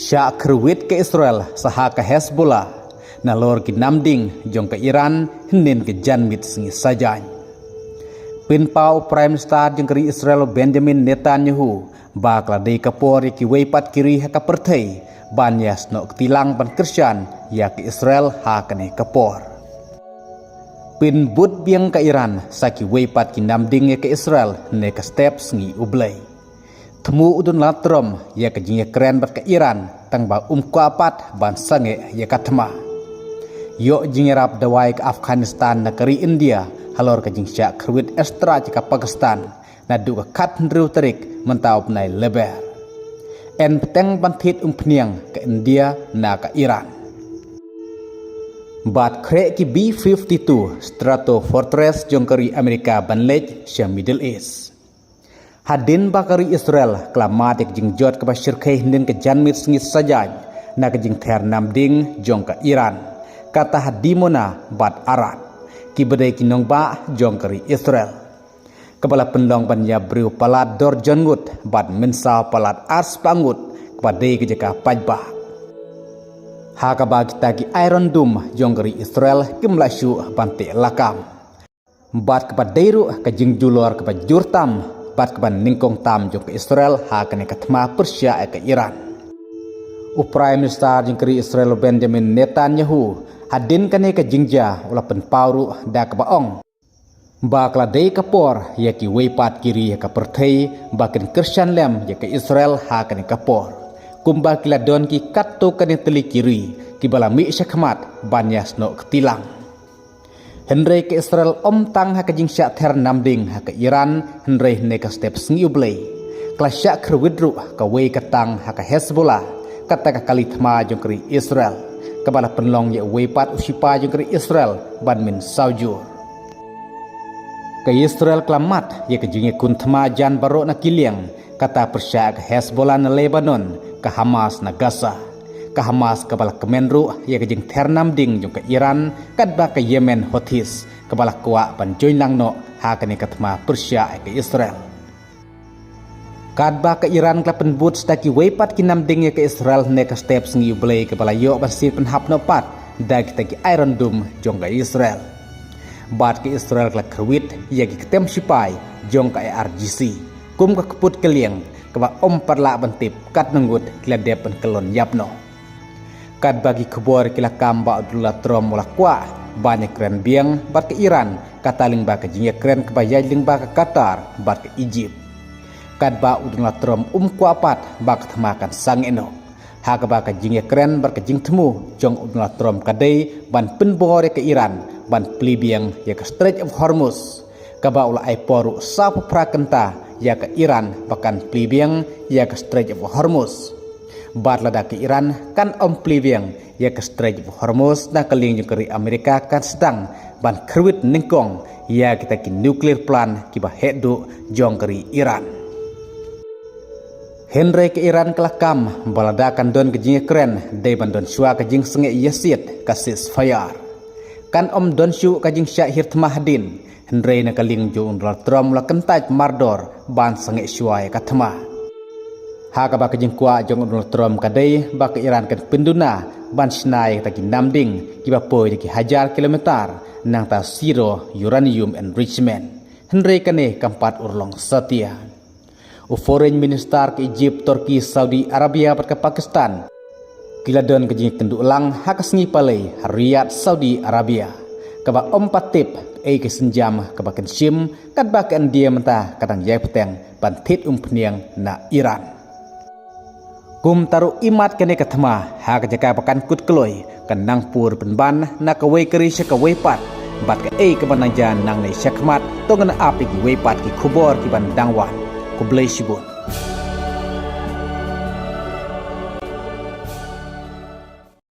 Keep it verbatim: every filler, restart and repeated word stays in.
Shah kyrwit ka Israel sha ka Hezbollah nalor ki namding jong ka Iran hynnin ka janmiet sngi Saitjaiñ. Pynpaw u Prime Minister jong ka ri Israel Benjamin Netanyahu ba ka la dei ka por ïa kiwei pat ki ri ha ka pyrthei ban ïasnoh kti lang ban kyrshan ïa ka Israel ha kane ka por. Pynbud biang ka Iran sha kiwei pat ki namding ïa ka Israel ne ka step sngi U Blei. Thmu u Donald Trump ïa ka jingïakren bad ka Iran tang ba um kwah pat ban sangeh ïa ka thma. Ïoh jingïarap dawai ka Afghanistan na ka ri India halor ka jingshah kyrwit airstrike ïa ka Pakistan naduh ka khathynriew tarik mynta u bnai Lber. Yn bteng ban thied umphniang ka India na ka Iran. Bad khreh ki B fifty-two Stratofortress jong ka ri Amerika ban leit sha Middle East. Hadien ba ka ri Israel ka la mad ïa ka jingjot kaba shyrkhei hynnin ka janmiet sngi Saitjaiñ na ka jingther namding jong ka Iran, kata ha Dimona bad Arad, kiba dei ki nongbah jong ka ri Israel. Kaba la pynlong ban ïap briew palat dorjon ngut bad mynsaw palat arspah ngut, kaba dei ka jaka paidbah. Ha kaba kita ki Iron Dome jong ka ri Israel kim lah shuh ban teh lakam. Bad kaba dei ruh ka jingjulor kaba jur tam bad kaba nyngkong tam jong ka Israel ha kane ka thma pyrshah ïa ka Iran. U Prime Minister jong ka ri Israel Benjamin Netanyahu hadien kane ka jingjia u la pynpaw ruh da kaba ong ba ka la dei ka por ïa kiwei pat ki ri ha ka pyrthei ba kin kyrshan lem ïa ka Israel ha kane ka por, kumba ki la don ki katto katne tylli ki ri kiba la mih shakhmat ban ïasnoh kti lang. Hynrei ka Israel ym tang ha ka jingshah ther namding ha ka Iran, hynrei hynne ka step sngi U Blei ka la shah kyrwit ruh kawei ka tang ha ka Hezbollah, kata ka kali thma jong ka ri Israel, kaba la pynlong ïa uwei pat u shipai jong ka ri Israel ban mynsaw jur. Ka Israel ka la mad ïa ka jingïakhun thma jan baroh na ki liang, kata pyrshah ka Hezbollah na Lebanon, ka Hamas na Gaza. Ka Hamas kaba la kmen ruh ïa ka jingther namding jong ka Iran, katba ka Yemen Houthis kaba la kwah ban join lang noh ha kane ka thma pyrshah ïa ka Israel. Katba ka Iran ka la pynbud sa da kiwei pat ki namding ïa ka Israel, hynne ka step sngi U Blei kaba la ïoh ban sien pynhap noh pat da kita ki Iron Dome jong ka Israel. Bad ka Israel ka la kyrwit ïa ki kyntem shipai jong ka I R G C kum ka kput ka liang kaba ym pat lah ban tip katno ngut ki la dep ban kyllon ïap noh. Katba ki khubor ki la kam ba u Donald Trump u la kwah ban ïakren biang bad ka Iran, kata lyngba ka jingïakren kaba ïaid lyngba ka Qatar bad ka Egypt. Katba u Donald Trump um kwah pat ba ka thma kan sangeh noh, ha kaba ka jingïakren bad ka jingthmu jong u Donald Trump ka dei ban pynbor ïa ka Iran ban plie biang ïa ka Strait of Hormuz, kaba u la ai por ruh saw phew phra kynta ïa ka Iran ba kan plie biang ïa ka Strait of Hormuz. Bad lada ka Iran kan ym plie biang ïa ka Strait of Hormuz, na ka liang jong ka ri Amerika kan sdang ban kyrwit nyngkong ïa kita ki nuclear plant kiba heh duh jong ka ri Iran. Hynrei ka Iran ka la kam ba lada kan don ka jingïakren, dei ban don shuwa ka jingsngewsih, ka ceasefire. Kan ym don shuh ka jingshah hiar thma hadien, hynrei na ka liang jong u Donald Trump u la kyntait mardor ban sangeh shuwa ïa ka thma. Ha kaba ka jingkwah jong u Donald Trump ka dei ba ka Iran kan pynduna ban shna ïa kita ki namding kiba poi da ki hajar kilometer, nangta zero uranium enrichment. Hynrei kane kam pat urlong satia. U Foreign Minister ka Egypt, Turkey, Saudi Arabia bad ka Pakistan ki la don ka jingïakynduh lang ha ka sngi Palei ha Riyadh, Saudi Arabia, kaba ym pat tip ei ka sienjam kaba kin shim, katba ka India mynta ka dang ïai bteng ban thied umphniang na Iran. Kumta ruh imat kane ka thma ha ka jaka ba kan kut kloi, kan nang pur pynban na kawei ka ri sha kawei pat, bad kaei kaba nang jia nangne shakhmat, to ngin ap ïa kiwei pat ki khubor kiban dang wan. Khublei shibun.